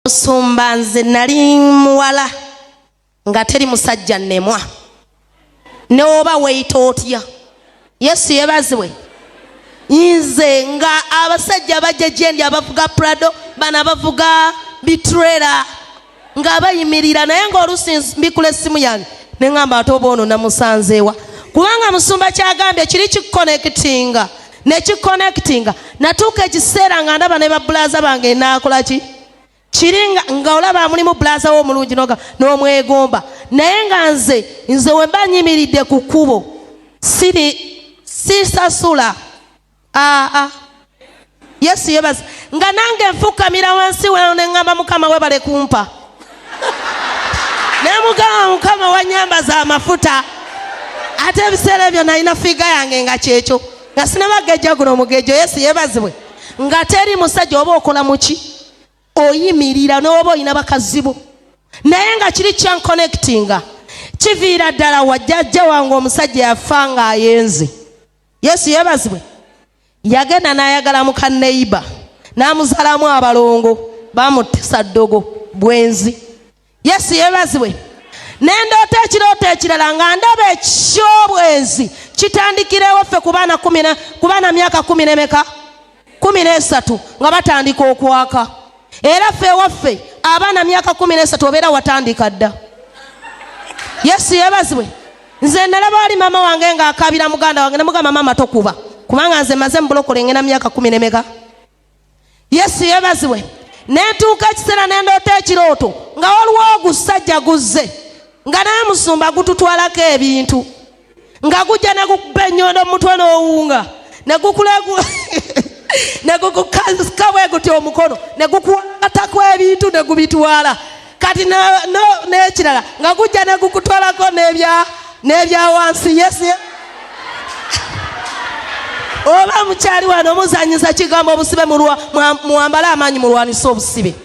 Musumba, nze nali muwala nga teri musajja nnemwa, newoba weeyita otya. Yesu yebazibwe. Nze nga abasajja bajja gyendi, abavuga Prado, bano abavuga bitrera, nga bayimirira, naye ngaoluusi mbikula essimu yange neŋŋamba, ate oba ono namusanzeewa? Kubanga musumba kyagambye kiri kiconnectinga nekiconnectinga. Natuuka ekiseera nga ndaba ne babulaza bange naakola ki kiri nga olaba mulimu bulaza wo omulungi n'omwegomba, naye nga nze wemba nyimiridde ku kkubo siri sisasula. Aa, Yesu yebaza. Nga nange nfukamira wansi wano neŋŋamba, "Mukama, webale kumpa." Nemugamba, "Mukama, wanyambaza amafuta." Ate ebiseera ebyo nalina figure yange nga kyekyo, nga sinabagejja guno omugejjo. Yesu yebazibwe. Nga teri musajja, oba okola muki, oyimirira newoba olina bakazi bo, naye nga kiri kyanconnectinga kiviira ddala wajjajja wange. Omusajja yafa ng'ayenze. Yesu yebazibwe. Yagenda n'ayagala muka neighbour, n'amuzaalamu abalongo, bamutisa ddogo, bwenzi. Yesu yebazibwe. Nendoota ekirooto ekirala nga ndaba ekyobwenzi kitandikirewo ffe ku baana myaka 10 nemeka, 13, nga batandika okwaka. Era ffe ewaffe abaana myaka 13 obeera watandika dda. Yesu yebazibwe. Nze nalaba wali maama wange ng'akaabira muganda wange, nemugamba, "Maama, tokuba, kubanga nze maze mubulokole ngenda myaka 10 nemeka." Yesu yebazibwe. Nentuuka ekiseera nendoota ekirooto nga waliwo ogusajja guzze, nga naye musumba gututwalako ebintu, nga gujja negukuba ennyondo mu mutwe n'owunga, negukukasika bwe guti omukono, negukwatako ebintu negubitwala. Kati n'ekirala nga gujja negukutwalako n'ebya wansi. Yesu, oba mukyali wano muzanyisa kigambo obusibe, muwambale amaanyi mulwanise obusibe.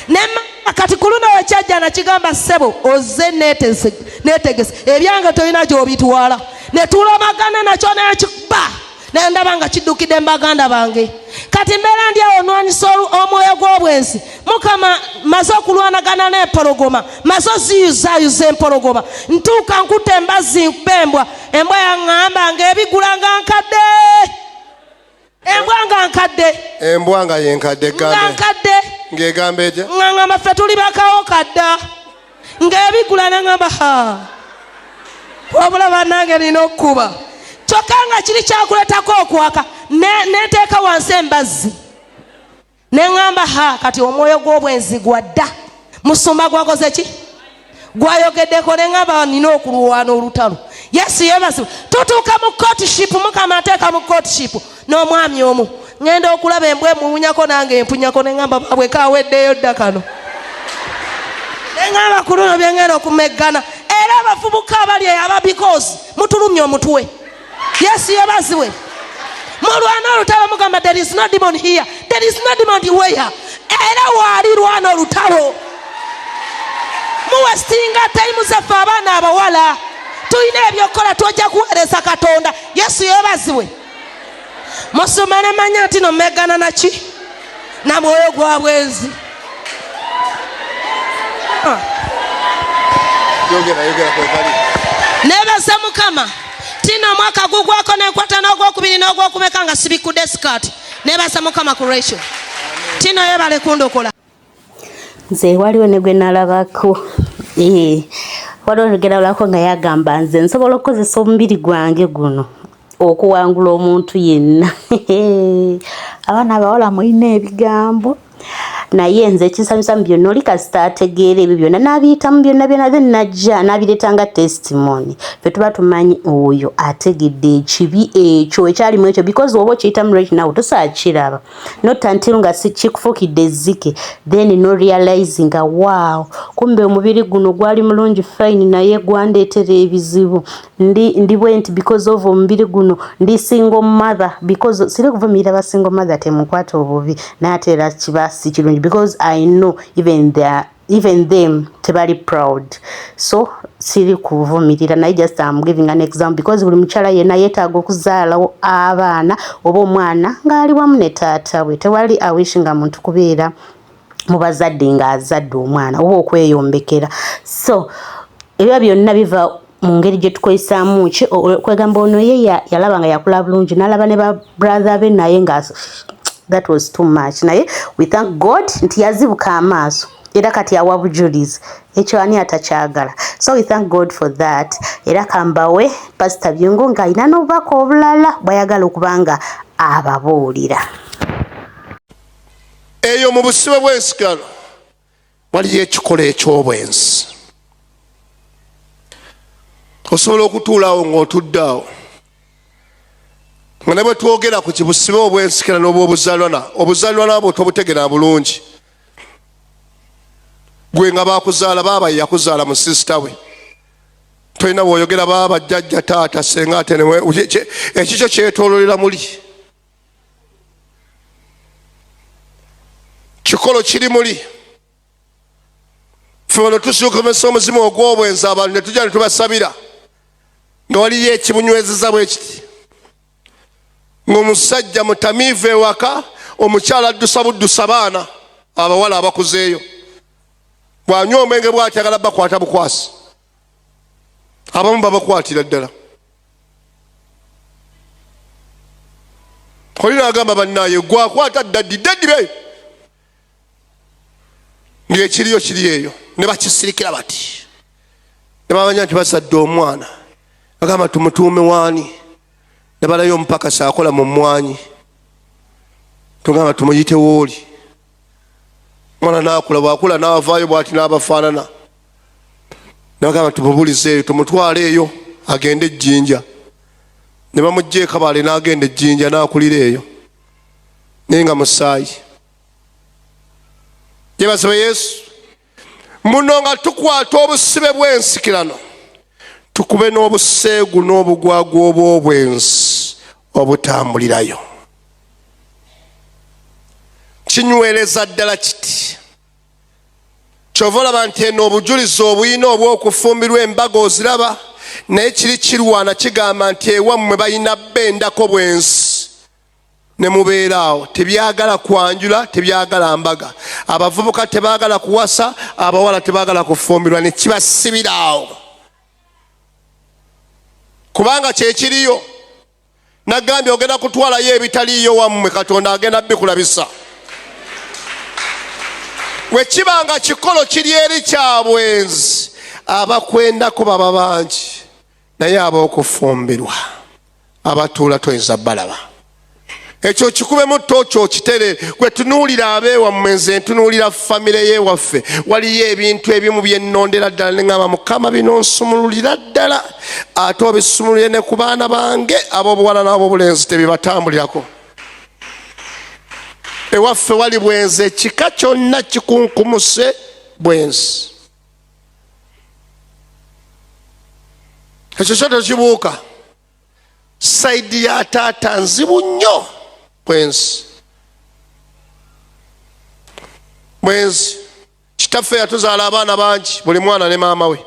Nema kati ku luno wekyajja nakigamba, "Ssebo, ozze netegese, ebyange tolina gy'obitwala." Netulomagana nakyo nekikuba, nendaba nga kiddukidde mbaganda bange. Kati mbeera ndi awo nwanyisa omwoyo gw'obwenzi. Mukama, maze okulwanagana n'empologoma, maze oziyuzayuza empologoma, ntuuka nkutta embazzi, nkuba embwa. Embwa yaŋŋamba ng'ebigula nga nkadde, embwa nga nkadde. Embwa nga yenkadde? Nga Egambe nkadde. Ng'egamba etya? Nga ŋŋamba, "Ffe tuli bakawo kadda." Ng'ebigula, neŋŋamba, "Ha, wabula bannange nina okkuba." Kyokka nga kiri kyakuleetako okwaka. Neteeka wansi embazzi, neŋŋamba, "Ha, kati omwoyo gw'obwenzi gwadda." Musumba gwakoze ki? Gwayogeddeko. Neŋŋamba, "Nina okulwana olutalo." Yesu yebazibwe. Tutuuka mu courtship, Mukama ateeka mu courtship n'omwami omu. Ŋŋenda okulaba embwa emuwunyako, nange empunyako. Neŋŋamba, "Babwe kaweddeyo dda kano." Neŋŋamba, "Ku luno byeŋŋenda okumeggana." Era abavubuka abali eyo aba because mutulumya omutwe. Yesu yebazibwe. Mulwana olutalo, mugamba, "There is no demon here, there is no demon where." Era waali lwana olutalo, muwastinga time zaffe. Abaana abawala tulina ebyokukola, twojja kuweereza Katonda. Yesu yebazibwe. Musumba, nemanya nti nomeggana naki? Na mwoyo gwa bwenzi. Ah. Yogera, yogera, kwekali. Nebaza Mukama tina omwaka gugwako nenkwata n'ogwokubiri n'ogwokumeka nga sibikudde sikaati. Nebaza Mukama ku lwekyo tino yebale kundokola. Nze waliwo ne gwe nalabako. Waliwo negeralako nga yagamba, "Nze nsobola okukozesa omubiri gwange guno okuwangula omuntu yenna." Abaana abawala mulina ebigambo, naye nze ekinsanyusa mu byonna, oli kasita ategeera ebyo byonna n'abiyitamu byonna byonna, then najja n'abireeta nga testimony, ffe tuba tumanyi oyo ategedde ekibi ekyo ekyalimu ekyo, because oba okiyitamu right now tosobola kiraba, not until nga si kikufuukidde ezzike, then no realizing nga, "Wow, kumbe omubiri guno gwali mulungi, fine, naye gwandeetera ebizibu. Ndi bwe nti because of omubiri guno. Ndi single mother because," siri kuvumirira ba single mother, temukwata obubi, naye ate era kiba si kirungi because I know even them tebali proud, so siri kuvumirira, naye just am giving an example because buli mukyala yenna yeetaaga okuzaalawo abaana oba omwana ng'ali wamu ne taata we. Tewali awishi nga muntu kubeera mu bazadde ng'azadde omwana oba okweyombekera. So ebyo byonna biva mu ngeri gye tukozesaamu ki, kwegamba ono ye yalaba nga yakula bulungi n'alaba ne ba brother be, naye nga that was too much. Naye we thank God nti yazibuka amaaso era kati awa bujulizi, ekyo ani atakyagala? So we thank God for that. Era kambawe Pasita Byungu ng'alina n'obubaka obulala bw'ayagala okuba nga ababuulira. Eyo mu busibe bw'ensikirano waliyo ekikola eky'obwenzi. Osobola okutuulaawo ng'otudde awo nga ne bwe twogera ku kibusibe obw'ensikirano obw'obuzalwana, obuzalwana bwo tobutegera bulungi. Gwe nga bakuzaala, baaba yakuzaala mu sisita we, tolina bw'oyogera baaba, jjajja, taata, senga, ate ekikyo kyetoololera muli kikolo kiri muli. Ffe wano tusuukomesa omuzimu ogw'obwenzi, abantu ne tujja ne tubasabira nga waliyo ekibunywezeza bwe kiti, ng'omusajja mutamiivu ewaka, omukyala addusa buddusa baana abawala abakuzeeyo, bw'anywa omwenge bw'ati agala bakwata bukwasi, abamu babakwatira ddala. Oli n'agamba bannaaye gwakwata daddi daddi be ng'ekiriyo kiri eyo, ne bakisirikira bati ne bamanya nti bazadde omwana, bagamba tumutuume waani, ne balayo omupakasi akola mu mmwanyi, tugamba tumuyite wooli. Omwana n'akula, bwakula n'avaayo bw'ati n'abafaanana, ne bagamba tumubulize eyo, tumutwale eyo agende ejjinja, ne bamugja ekabaale n'agenda ejjinja n'akulira eyo, naye nga musaayi. Yebazibe Yesu. Muno nga tukwata obusibe bw'ensikirano, tukube n'obuseegu n'obugwagwa obw'obwenzi obutambulirayo. Kinywereza ddala kiti, kyova olaba nti eno obujulizi obuyina obw'okufumbirwa embaga oziraba, naye kiri kirwana kigamba nti ewammwe balina bendako bwensi ne mubeera awo, tebyagala kwanjula, tebyagala mbaga, abavubuka tebaagala kuwasa, abawala tebaagala kufumbirwa, ne kibasibira awo kubanga kyekiriyo. Nagambye ogenda kutwalayo ebitaliiyo wammwe, Katonda agenda bikulabisa. Bwe kiba nga kikolo kiri eri kya bwenzi, abakwendako baba bangi, naye ab'okufumbirwa abatuula toyinza balaba. Ekyo kikubemu tooki okitere. Gwe tunuulira abeewammwe, nze ntunuulira famire y'ewaffe. Waliyo ebintu ebimu bye nnondera ddala ne ŋŋamba Mukama bino nsumululira ddala, ate obisumululire ne ku baana bange ab'obuwala n'ab'obulenzi, tebibatambulirako. Ewaffe wali bwenzi, ekika kyonna kikunkumuse bwenzi. Ekyo kyo tekibuuka. Saidi ya taata nzibu nnyo, bwenzi bwenzi. Kitaffe yatuzaala abaana bangi, buli mwana ne maama we.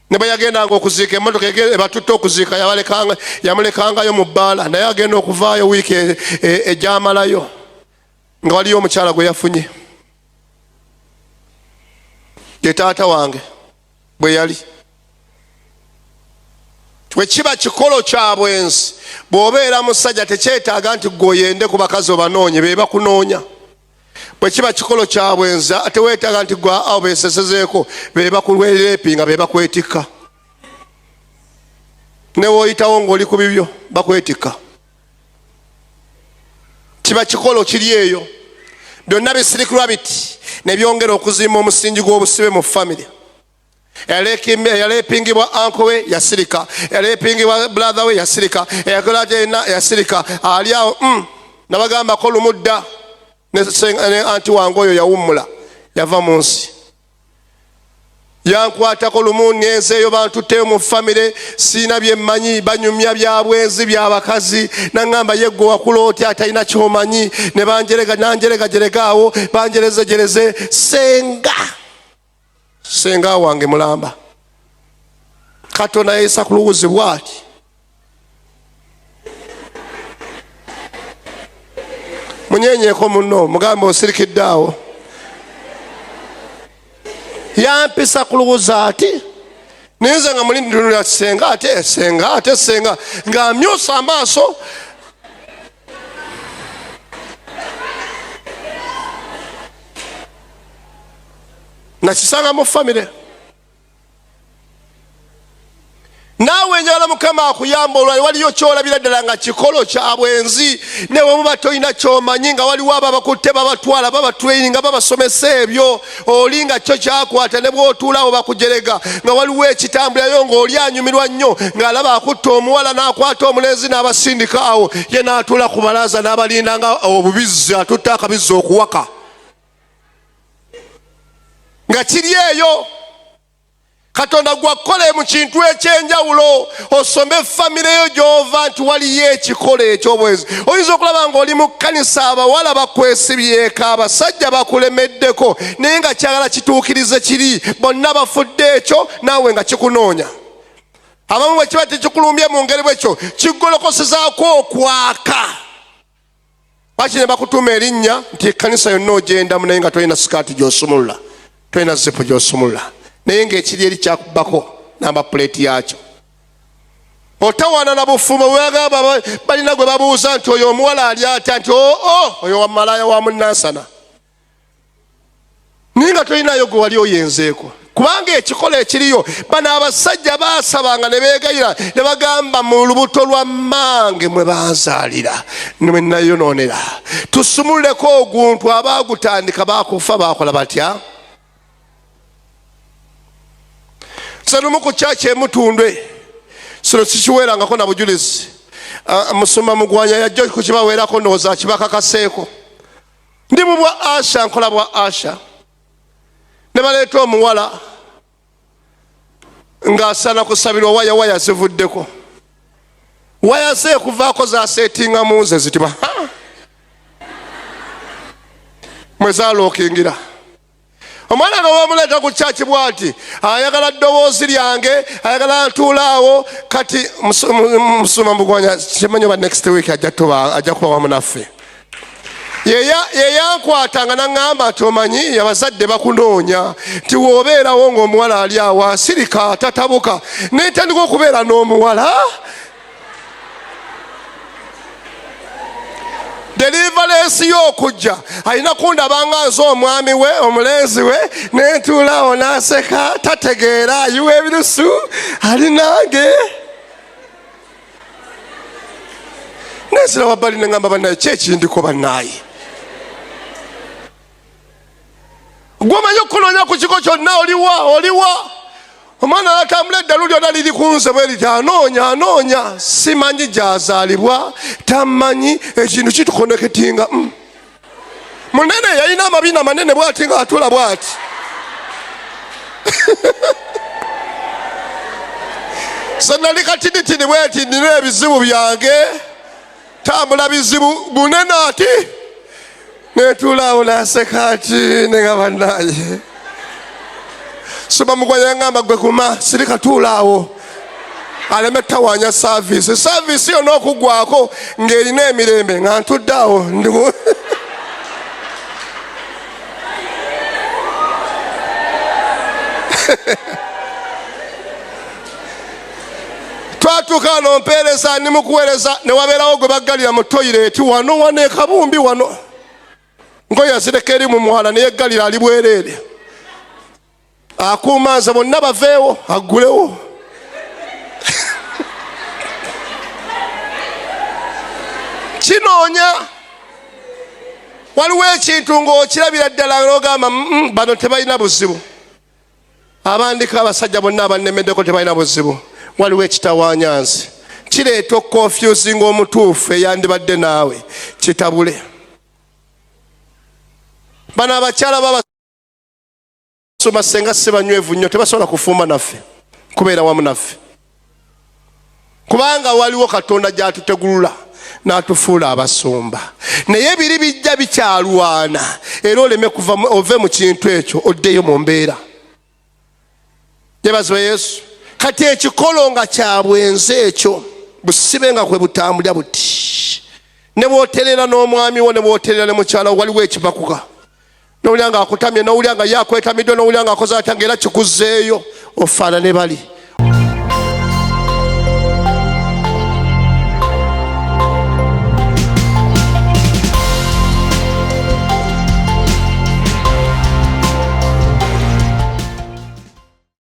Ne bwe yagendanga okuziika, emmotoka ebatutte okuziika yamulekangayo mu bbaala, naye agenda okuvaayo wiiki egyamalayo nga waliyo omukyala gwe yafunye, ye taata wange bwe yali. Bwe kiba kikolo kya bwenzi, bw'obeera musajja tekyetaaga nti gwe oyende ku bakazi obanoonye, be bakunoonya. Bwe kiba kikolo kya bwenzi, teweetaaga nti gwe awo beesesezeeko, be bakulwereepinga, be bakwetikka. Ne w'oyitawo ng'oli ku bibyo bakwetikka. Kiba kikolo kiri eyo, byonna bisirikirwa biti ne byongera okuzimba omusingi gw'obusibe mu famire. Eyaleepingibwa anko we yasirika, eyaleepingibwa brother we yasirika, eyakola gyena yasirika, ali awo. Nabagambako lumu dda ne anti wange oyo yawummula, yava mu nsi, yankwatako lumu ngenzeeyo bantutteyo mu famire, siina bye mmanyi, banyumya bya bwenzi bya bakazi, naŋŋamba ye gwe wakula otya atalina ky'omanyi, ne banjerega nanjeregajerega awo banjerezejereze. Senga senga wange mulamba, Katonda yayisa ku luwuzi bw'ati. Munyenyeeko munno, mugambe osirikidde awo. Yampisa ku luwuzi ati naye nze nga muli ntunulira senga ate senga ate senga ng'amyusa amaaso. Nakisanga mu famire. Naawe njagala Mukama akuyamba olwali waliyo kyolabira ddala nga kikolo kya bwenzi, ne bwe muba tolina kyomanyi, nga waliwo abo abakutte babatwala babatraininga babasomesa ebyo, oli nga kyo kyakwata, ne bw'otuulaawo bakujerega, nga waliwo ekitambulirayo ng'oli anyumirwa nnyo ng'alaba akutte omuwala n'akwata omulenzi n'abasindika awo, ye n'atuula ku balaza n'abalinda nga obubizzi, atutte akabizzi okuwaka nga kiri eyo. Katonda gwakole mu kintu ekyenjawulo, osome famire yo gy'ova nti waliyo ekikolo eky'obwenzi. Oyinza okulaba ng'oli mu kkanisa, abawala bakwesibyeko, abasajja bakulemeddeko, naye nga kyagala kituukirize kiri, bonna bafudde ekyo, naawe nga kikunoonya. Abamu bwe kiba tekikulumbye mu ngeri bwekyo, kigolokosezaako okwaka. Lwaki ne bakutuuma erinnya nti ekkanisa yonna ogendamu, naye nga tolina sikaati gy'osumulula, tolina zipu gy'osumulula, naye ng'ekiri eri kyakubako namba puleeti yakyo. Otawaana na bufumbo bwebagamba balina gwe babuuza nti oyo omuwala ali atya, nti oo oh, oyo wa malaaya wa munnansana, naye nga tolinayo gwe wali oyenzeeko, kubanga ekikola ekiriyo bano abasajja baasabanga ne beegayira ne bagamba mu lubuto lwa mmange mwe banzaalira mwe nayonoonera, tusumululeko oguntu. Abaagutandika bakufa bakola batya? Serumu ku kyaki emutundwe sino sikiweerangako na bujulizi. Musumba Mugwanya yajja kukibaweerako, ndowooza kibakakaseeko. Ndi mu bwa Asha, nkola bwa Asha, ne baleeta omuwala ng'asaana kusabirwa, waya waya zivuddeko, waya ze kuvaako zaseetinga mu nze zitiba mwe zalookingira. Omwana nga bamuleeta ku kyaki bwati, ayagala ddoboozi lyange, ayagala ntuulaawo. Kati Musumba Mugwanya kimanyi oba next week ajja kuba wamu naffe. Yeyankwata nga naŋŋamba nti omanyi abazadde bakunoonya, nti w'obeerawo ng'omuwala ali awo asirika tatabuka. Nentandika okubeera n'omuwala, deliverance y'okujja alina kundaba nga nze omwami we, omulenzi we, nentuulaawo n'aseka, tategeera, ayiwa ebirusu ali nange. Nenzira wabbali neŋŋamba bannaye ki ekindiko bannaye, gwomanyi okukunoonya ku kigo kyonna, oliwa oliwa? Omwana atambula eddalu lyonna liri ku nze bwe liti, anoonya anoonya, simanyi gy'azaalibwa, tamanyi ekintu kitukonekitinga. Munene yalina amabina manene bwati ng'atula bwati. So nali katinitini bweti, nina ebizibu byange, tambula bizibu bunene ati, netuulaawo naseka ati nenga bannaye. Soma Mugwanya yangamba gwe kuma sirika tuulaawo aleme tawanya saaviisi, saaviisi yonna okuggwako ng'erina emirembe nga ntudde awo ndi twatuuka wano mpeereza ndi mukuweereza, ne wabeerawo gwe baggalira mu toyireeti wano wano ekabumbi wano, ngoye azireka eri mu mwala neyeggalira ali bwereere, akuuma nze bonna baveewo aggulewo. Kinoonya waliwo ekintu ng'okirabira ddala n'ogamba bano tebalina buzibu, abandika abasajja bonna abannemeddeko tebalina buzibu. Waliwo ekitawaanya nze, kireeta okukonfusinga omutuufu eyandibadde naawe kitabule. Bano abakyala babasoma senga si banywevu nnyo, tebasobola kufumba naffe, kubeera wamu naffe, kubanga waliwo Katonda gy'atutegulula n'atufuula abasumba, naye biri bijja bikyalwana, era oleme kuva ove mu kintu ekyo oddeyo mu mbeera. Yeebazibwe Yesu. Kati ekikolo nga kya bwenzi ekyo busibe nga kwe butambulira buti, ne bw'oterera n'omwami wo, ne bw'oterera ne mukyala wo, waliwo ekibakuka. Nowulira nga akutamye, nowulira nga ye akwetamiddwa, nowulira nga akoze atya, ngaera kikuzeeyo ofaanane bali.